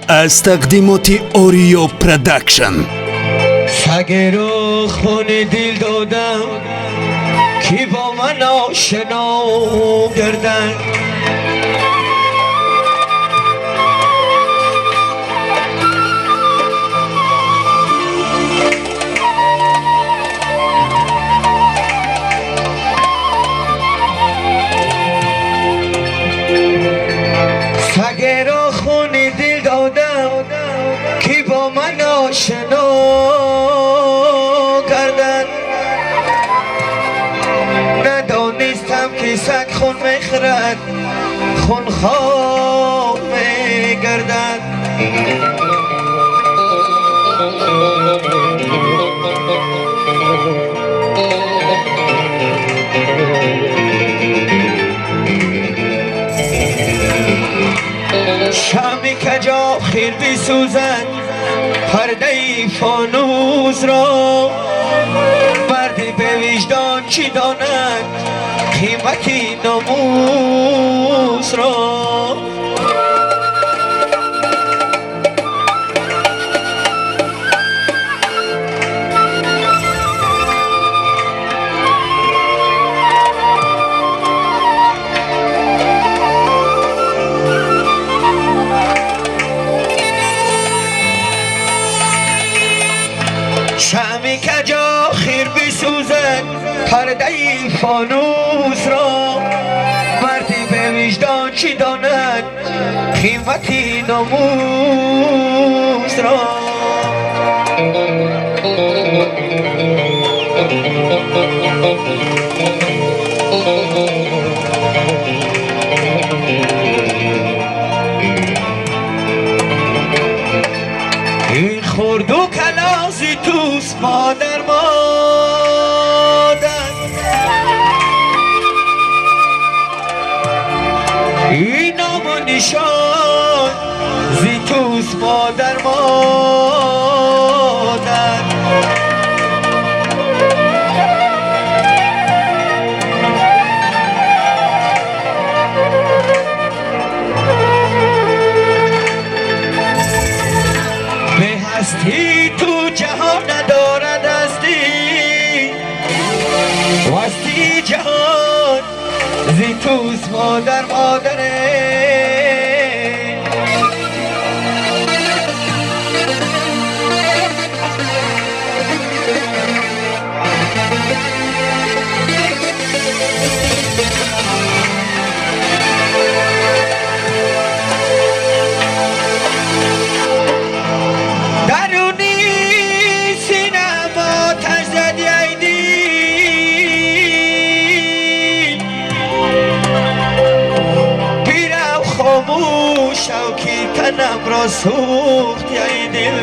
Аз тақдимоти Ориё Продакшн. Сагро хуни дил додам, ки бо ман ошно гардад. Сагро хуни дил додам, ки бо ман ошно гардад. Надонистам, ки саг хун мехӯрад, хунхор мегардад. Шами каҷо хир бисӯзад пардаи фонӯсро, марди бевиҷдон чӣ донад қимати номусро? Шами каҷо хир бисӯзад пардаи фонӯсро, марди бевиҷдон чӣ донад қимати номусро? Ин хурду калози туст, модар, модар, ин ному нишон зи туст, модар, модар. Бе ҳастии ту ҷаҳон надорад ҳастӣ, вастии ҷаҳон зи туст, модар, модаре. Даруни синам оташ зади, ай дил, бирав, хомӯш шав, ки танамро сӯхти, ай дил.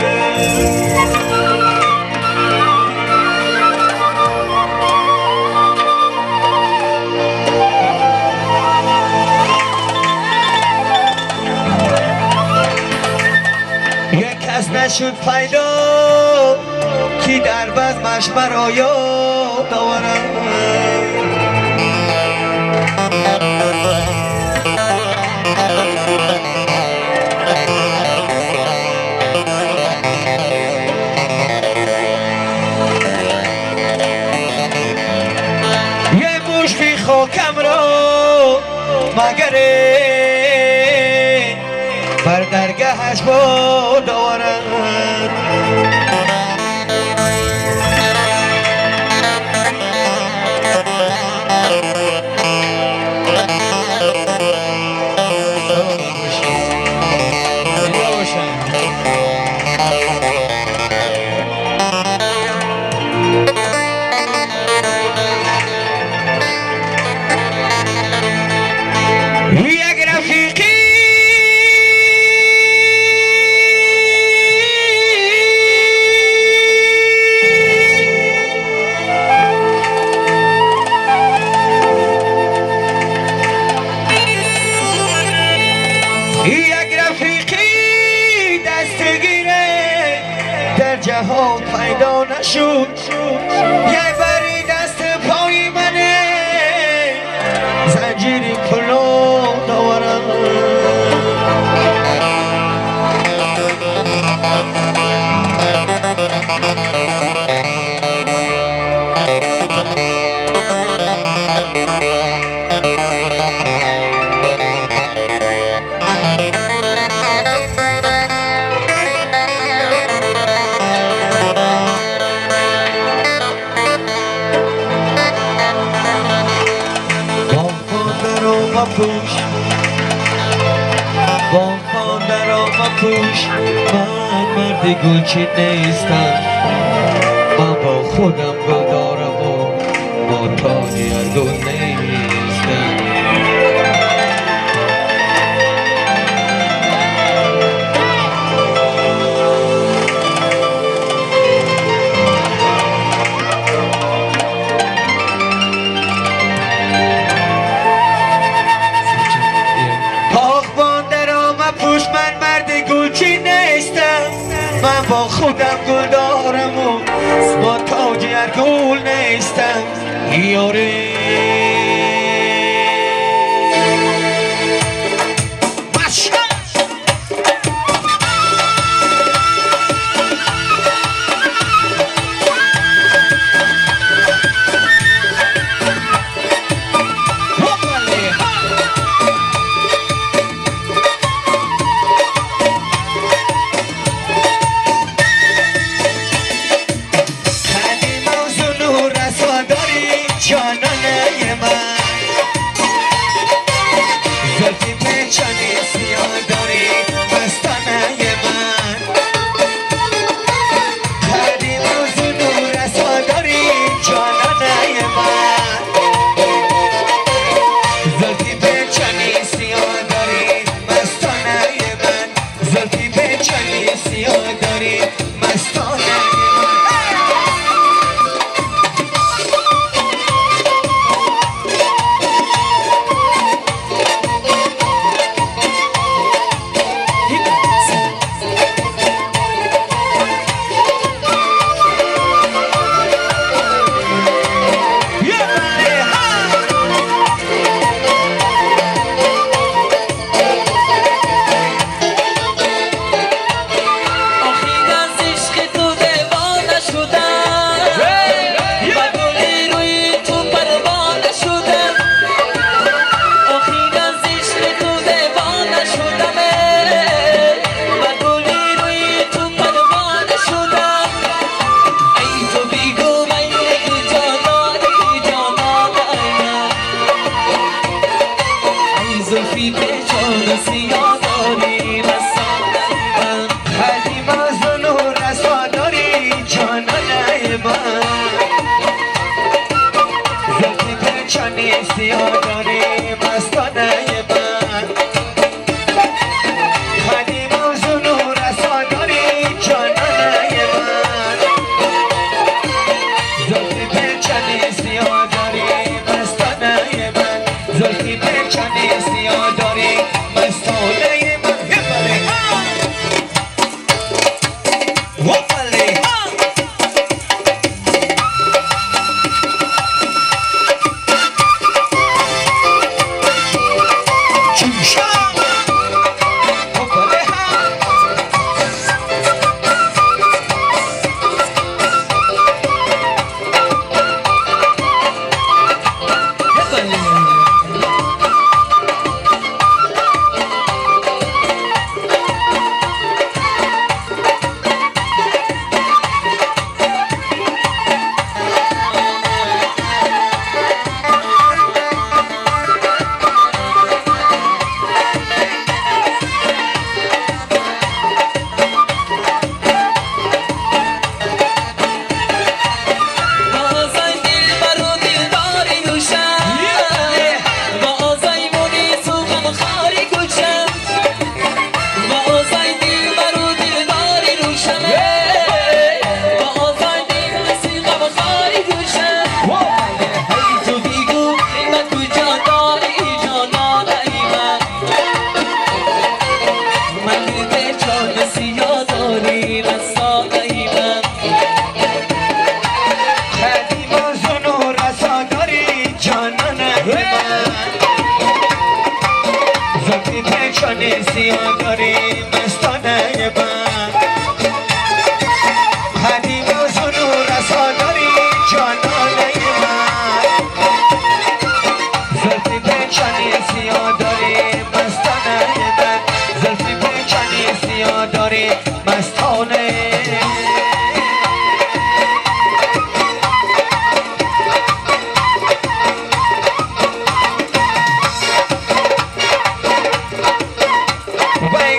Як кас нашуд пайдо, ки дар базмаш маро ёд оварад. Е мушти хокамро магаре бар даргаҳаш бод оварад. Як рафиқи як рафиқи дастгире дар ҷаҳон пайдо нашуд. Як бари даст пои мане занҷири пулод оварад. مپوش، باغبان درا مپوش، من مرد گلچین نیستم، من با خودم گل دارم و با تاج هر گل نیستم. من مرد گلچین نیستم، من با خودم گل دارم و با تاج هر گل نیستم. یاره جانانه.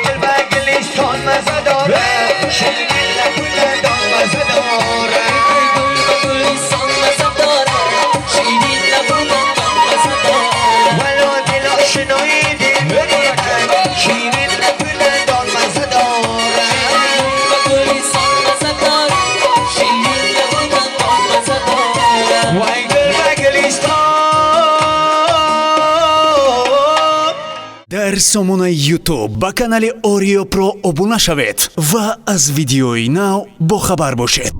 Гул ба гулистон маза дорад, ширин лабу дандон маза дорад. Гул ба гулистон маза дорад, ширин лабу дандон маза дорад. Вало дил ошинои дилбари ман, ширин лабу дандон маза дорад. Гул ба гулистон маза дорад, ширин лабу дандон маза дорад. Вай, гул ба гулистон. Дар сомонаи YouTube ба канали Ориё Про обуна шавед ва аз видеои нав бохабар бошед.